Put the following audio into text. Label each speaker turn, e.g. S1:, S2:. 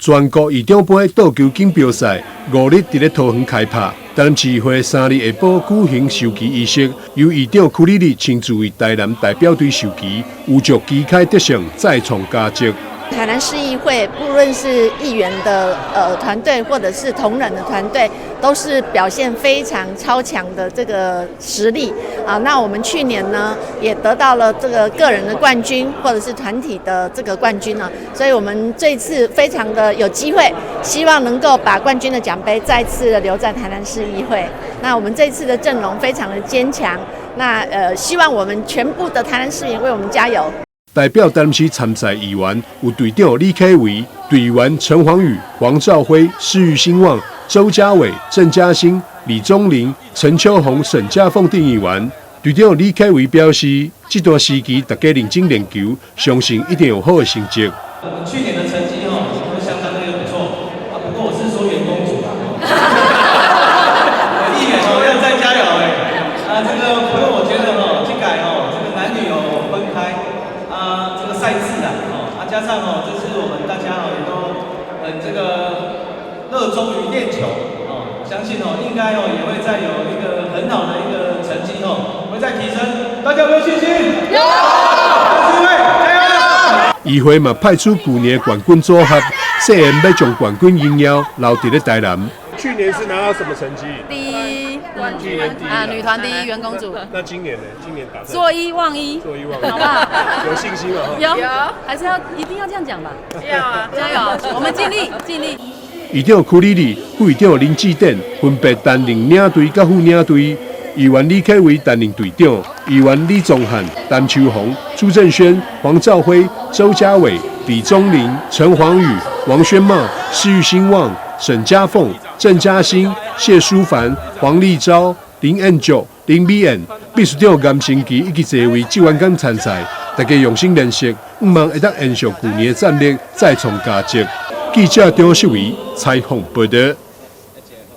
S1: 全國議長盃桌球錦標賽5日佇咧桃園開拍，台南市議會3日下晡舉行授旗儀式，由議長邱莉莉親自為台南代表隊授旗，預祝旗開得勝，再創佳績。
S2: 台南市議會，不論是議員的團隊，或者是同仁的團隊，都是表現非常超強的這個實力啊。那我們去年呢，也得到了這個個人的冠軍，或者是團體的這個冠軍呢。所以我們這次非常的有機會，希望能夠把冠軍的獎盃再次的留在台南市議會。那我們這次的陣容非常的堅強，那希望我們全部的台南市民為我們加油。
S1: 代表台南市參賽議員有隊長李啟維、隊員陳黃宇、黃兆輝、施於興旺、周家偉、鄭嘉欣、李宗霖、陳秋紅、沈家鳳等議員。隊長李啟維表示，這段時期大家認真練球，相信一定有好的成績。
S3: 我們去年的成績哦，都相當的不錯啊。不過我是說員工組啦，議員哦要再加油哎。啊，這個不過我覺得哦，這屆哦，這個男女哦分開啊，這個賽制啊，哦啊加上哦，這次我們大家哦也都很這個熱衷於練球哦，相信哦應該哦也會再有一個很好的一個成績哦，會再提升。大家有沒有信心？有。加油！
S1: 議會嘛派出舊年冠軍組合，誓言欲將冠軍榮耀留佇咧台南。去年是拿到什麼成績？
S4: 第一。
S1: 去年第一
S4: 啊，女團第一，員工組。
S1: 那今年呢？今年打算
S4: 坐一望一，
S1: 坐一望一，
S4: 好不好？
S1: 有信心嗎？
S4: 有，還是要一定要這樣講吧？
S5: 要啊，
S4: 加油！我們盡力，盡力。
S1: 議長邱莉莉、副議長林志典分別擔任領隊佮副領隊，議員李啟維擔任隊長，議員李宗翰、陳秋紅、朱正軒、黃兆輝、周家偉、李宗霖、陳黃宇、王宣茂、施玉興旺、沈家鳳、鄭嘉欣、謝淑凡、黃立昭、林恩九、林美燕、秘書長顏成奇以及這位職員敢參賽，大家用心練習，向望會當延續舊年的戰力，再創佳績。記者張秀維採訪報道。